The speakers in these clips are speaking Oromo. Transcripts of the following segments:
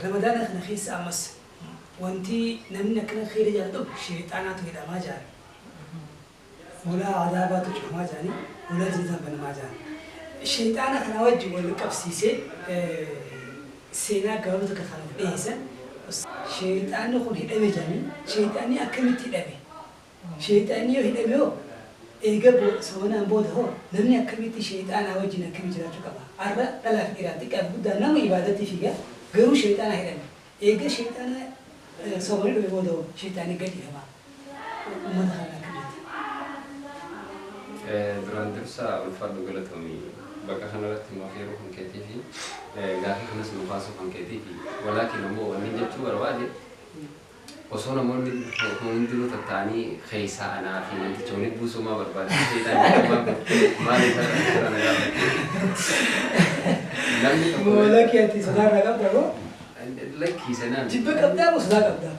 Ramadaana kana keessa ammas wanti namni akkana kheyra jaalatu sheeyxaanaatu hidhamaa ja'an. Hulaa azaabaatu cufamaa ja'anii hulaa jannataa banamaa ja'an. Sheeyxaana kana wajji wal qabsiisee seenaa gabaabduu takka kan nuuf dhiheessan sheeyxaanni kun hidhame ja'anii sheeyxaanni akkamitti hidhame? Sheeyxaanni yoo hidhame hoo eega soomanaan booda hoo namni akkamitti sheeyxaanaa wajjin akkamitti jiraachuu qaba? Arra dhalaa fi dhiiraan xiqqaa fi guddaan nama ibaadatti fiiga garuu sheeyxaanaa hidhame. Eega sheeyxaana soomanii dhufe booda hoo sheeyxaanni gad dhiifama? Ummata kanaan akkam jetta? Duraan dursa ulfaadhu galatoomi bakka kanarratti nu afeeruu kan keetii fi gaafii kanas nu kaasuu kan keetii fi walaakin ammoo wannin jechuu barbaade Osoo namoonni hundinuu tatta'anii keessaa anaa fi namticha walitti buusuu maa barbaadde? Seexaan jedhamaa kun maal isa irra na gaafatte? Namni tokko Moo lakki ati sodaa irraa qabda moo? Lakkii sanaa miti. Jibba qabdaa moo sodaa qabda?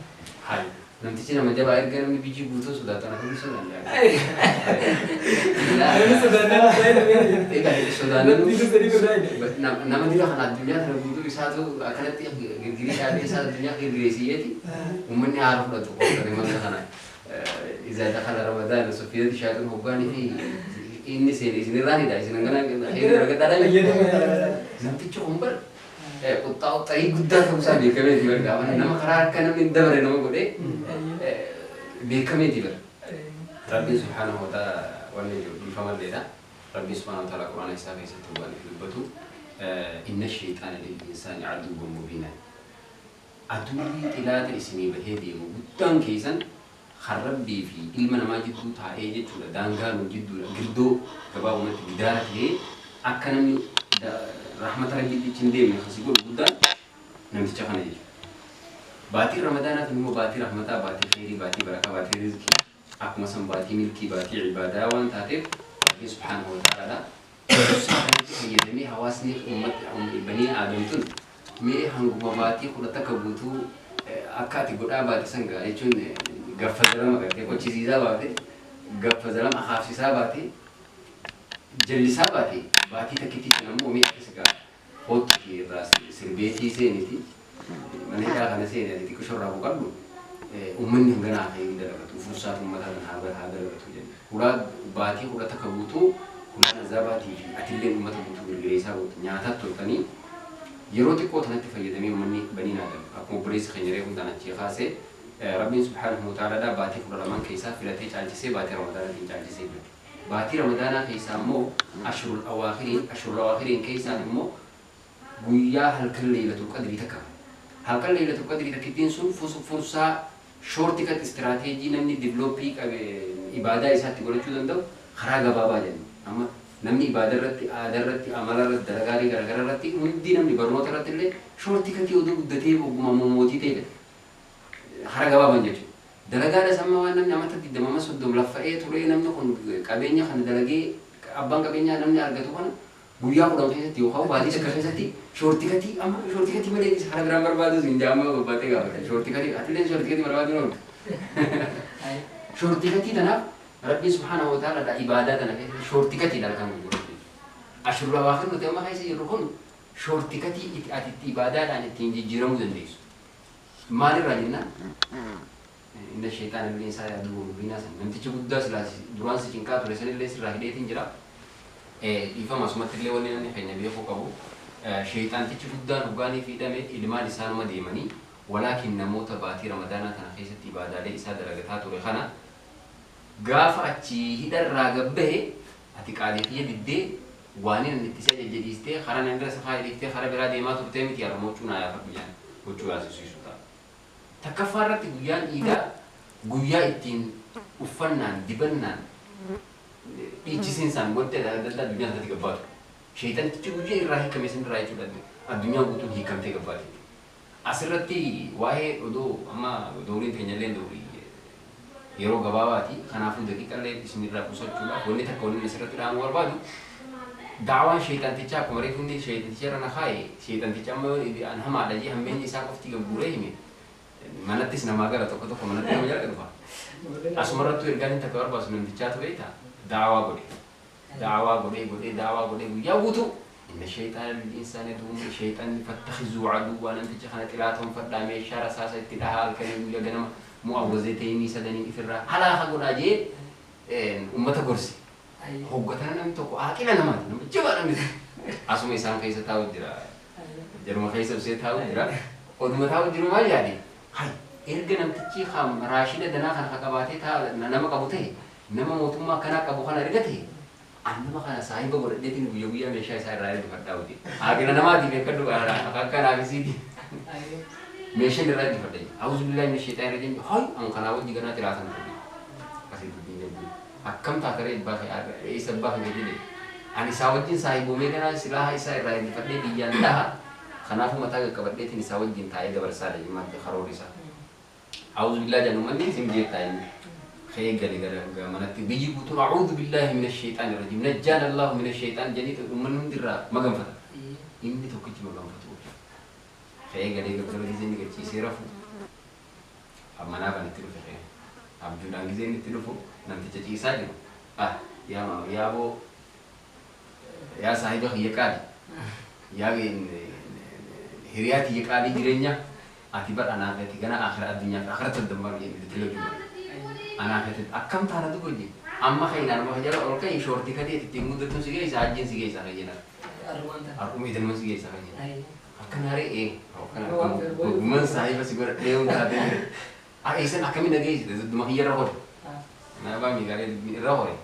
Hayi. Namtichi nama jabaa erga namni bijii guutuun sodaatu ana kamii sodaanne? Namni sodaannaan isaa hin hafee. Egaa sodaannanuu Namni sadii sodaa hin nama dira kana addunyaa tana guutuu isaatu akkanatti girgirii dhaabee isaa addunyaa girgireesiyyeeti uummanni haara fudhatu qofa manga kana izaa dakhala ramadaana suffiyati shaaxin hoggaanii fi inni seene isinirraa hidha isin hangana kheyrii argadhaadha. Namtichi kun bar quxxaa'u xarii guddaa ta'uu isaa beekameeti bar gaafa nama karaa akka namni hin dabare nama godhee beekameeti bar. Rabbiin subhaanahu wa ta'ala wanni jiru dhiifamalleedha. Rabbiin subhaanahu wa ta'ala quraana isaa keessatti waan ifi dubbatu inna shayxaana lil insaani aduwwan mubiina. Aduwwii xilaata isinii bahee deemu guddaan keessan kan Rabbii fi ilma namaa jidduu taa'ee jechuudha daangaa nuu jidduudha girdoo gabaabumatti gidaara tahee akka namni rahmata Rabbiitti achi hin deemne kan si godhu guddaan namticha kana jechuudha. Baatiin Ramadaanaa tun immoo baatii rahmataa, baatii kheyrii, baatii barakaa, baatii rizqii akkuma san baatii milkii, baatii ibaadaa waan taateef Rabbiin subhaanahu wa ta'aalaadha fursaa kanatti fayyadamee hawaasni ummat banii aadam tun Mee hanguma baatii 11 guutuu akka ati godhaa baate san gaa jechuun gaffa zalama gartee qochisiisaa baate gaffa zalama akaafsisaa baate jallisaa baate baatii takkittii tana immoo mee atis gaa koottuti irraa sirbeetii seeniti mana hidhaa kana seeni ati xiqqisho irraa boqadhu ummanni hanganaa kheyrii dalagatu fursaatu ummataa tan haa dalagatu jenna. Hulaa baatii 11 guutuu hulaan azaabaatii fi atilleen ummata guutuu girgireessaa goote nyaataa turtanii yeroo xiqqoo tanatti fayyadamee ummanni baniin aadam akkuma obboleessi keenya reefun tan achii kaase Rabbiin subhaanahu wa ta'aalaadhaa baatii 12n keessaa filatee caalchisee baatii ramadaanatiin caalchisee filate. Baatii ramadaanaa keessaa immoo ashrul awaakhiriin ashrul awaakhiriin keessaan immoo guyyaa halkan leeylatul qadrii takka halkan leeylatul qadrii takkittiin sun fursaa Short cut strategy namni develop qabe ibaadaa isaa itti godhachuu danda'u karaa gabaabaa jenna. Amma namni ibaada irratti, aada irratti, amala irratti, dalagaalee garagaraa irratti hundi namni barnoota irratti illee short cut oduu guddatee ogguma mootii ta'e fedha. Karaa gabaabaan jechuudha. Dalagaadhas amma waan namni amata 20 amma 30 laffa'ee turee namni kun qabeenya kana dalagee abbaan qabeenyaa namni argatu kana Guyyaa 10 keessatti yookaan baatii takka keessatti shoortikatii amma shoortikatii malee dhis karaa biraan barbaadu siin jaa amma babbaatee gaafate shoortikatii atillee shoortikatii barbaadu hin ooltu. Shoortikatii tanaaf Rabbiin subhaanahu wa ta'ala dha ibaadaa tana keessatti shoortikatii dha halkan gurguratu jechuudha. Ashrul awaakir nuti amma keessa jirru kun shoortikatii itti ati itti ibaadaadhaan ittiin jijjiiramuu dandeessu. Maalirraa jennaan Inna sheyxaana lil insaani aduwwun mubiinaa san namticha guddaa silaa duraan si cinqaa ture sanillee sirraa hidheetiin jira. Dhiifama asumattillee wanni namni keenya beekuu qabu sheyxaantichi guddaan hoggaaniif hidhame ilmaan isaa numa deemanii walaakin namoota baatii ramadaanaa tana keessatti ibaadaalee isaa dalagataa ture kana gaafa achii hidharraa gad bahe ati qaalii kiyya diddee waanin ani itti si ajajje dhiistee karaa ani irra si kaaye dhiiftee karaa biraa deemaa turtee miti har'uma huccuu naa yaafadhu jedhan huccuu yaasisiisu ta'a. Takkaffaa irratti guyyaan iidaa guyyaa ittiin uffannaan, dibannaan, dhiichisiinsaan wanti adda addaa addunyaan irratti gabbaatu. Sheeyxantichi guyyaa irraa hiikkame san irraa jechuudha addunyaan guutuun hiikkamtee gabbaati jechuudha. Asirratti waa'ee odoo amma dowriin teenyalleen dowrii yeroo gabaabaati. Kanaafuu daqiiqallee isinirraa qusachuudhaaf wanni takka wanni asirratti dhaamuu barbaadu da'awaan sheeyxantichaa akkuma reefu inni sheeyxanticha irra na kaaye sheeyxanticha amma yoo an hamaadha jee hammeenyi isaa qofti gad guuree hime manattis namaa gala tokko tokko manatti nama jala dhufa. Asumarrattuu ergaan inni takka barbaasu namtichaatu beekta da'awaa godhe. Da'awaa godhee godhee da'awaa godhee guyyaa guutuu Inna shayxaana lil insaani aduwwun shayxaanni fattakhizuu aduwwaa namticha kana xilaatoon fadhaa meeshaa rasaasa itti dhahaa halkanii guyyaa ganama mu'awwazeteenii sadaniin ifirraa halaaka godhaa jee ummata gorse. Hoggatana namni tokko aaqila namaati nama jabaa namni asuma isaan keessa taa'u jira. Jaruma keessa ibsee taa'u jira. Oduma taa'u jiru maal yaade? Hay erga namtichi raashida danaa kana qabaatee nama qabu ta'e nama mootummaa akkanaa qabu kana erga ta'e an nama kana saahiba godhadheetiin guyyaa guyyaa meeshaa isaa irraa ergifadhaa hojii. Aaqila namaatiif eeggadhu akkanaafisiiti. Meeshaan irraa ergifadha. A'uuzu billaahi mina shayxaani rajiim. Hay an kanaa wajji ganaa xiraatan ture. Akkasii dubbiin jabduu. Akkam taataree abbaa kee eessa abbaa kee jedhe. Ani isaa wajjin saahiboomee ganaa silaaha isaa irraa ergifadhee biyyaan dhaha. Kanaafuu mataa qaqqabadheetiin isaa wajjin taa'ee dabarsaadha jimmaatti karoorri isaa. A'uuzu billaahi jedhan uummanni isin jeettaa inni. Ka'ee gale gara manatti biyyi guutuun a'uuzu billaahi mina shayxaani rajiim najjaana Allahu mina shayxaan jedhanii uummanni hundi irraa maganfata. Inni tokkichi maganfatu. Ka'ee galee galgala gizee inni gachiisee rafu manaa kan itti dhufe ka'ee abjuudhaan gizee inni itti dhufu namticha ciisaa jiru. Ah yaa maa yaa boo yaa saahiba kiyya qaali yaa hiriyaa tiyya qaalii jireenya ati bar anaa fi ati gana akhira addunyaa fi akhiratti wal dammaru jenne itti loluu anaa fi ati akkam taana duba jenne amma ka'inaan amma jala ol ka'i shoortii katee ittiin guddattuun si geessa hajjiin si geessa kan jedhan har'uma idanuma si geessa kan jedhan akkana haree ee akkana ogummaan saahiba si godhadhee hunda taatee jira eessan akkamiin dhageessite dudduma kiyya irra hore naa baami garee irra hore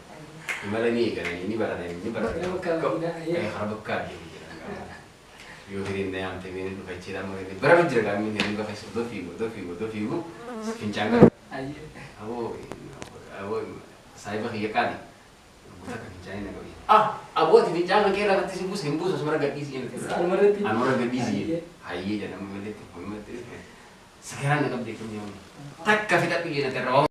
imala ni eegalanii ni barananii ni barananii kara bakkaa deemu jedhan yoo hiriin na yaamte mee dhufa jechuudha amma bara jira gaamni hiriin bakka isa odoo fiigu odoo fiigu odoo fiigu fincaan gara aboo aboo saahiba kiyya qaali guutaa akka fincaanii na qabi ah aboo ati fincaan kan kee irraa si buusa hin buusu asuma gadhiisi jedhu anuma gadhiisi jedhu hayyee jedhama malee itti sakaraan na qabdee kun jedhamu takka fixadhu jedhate irraa.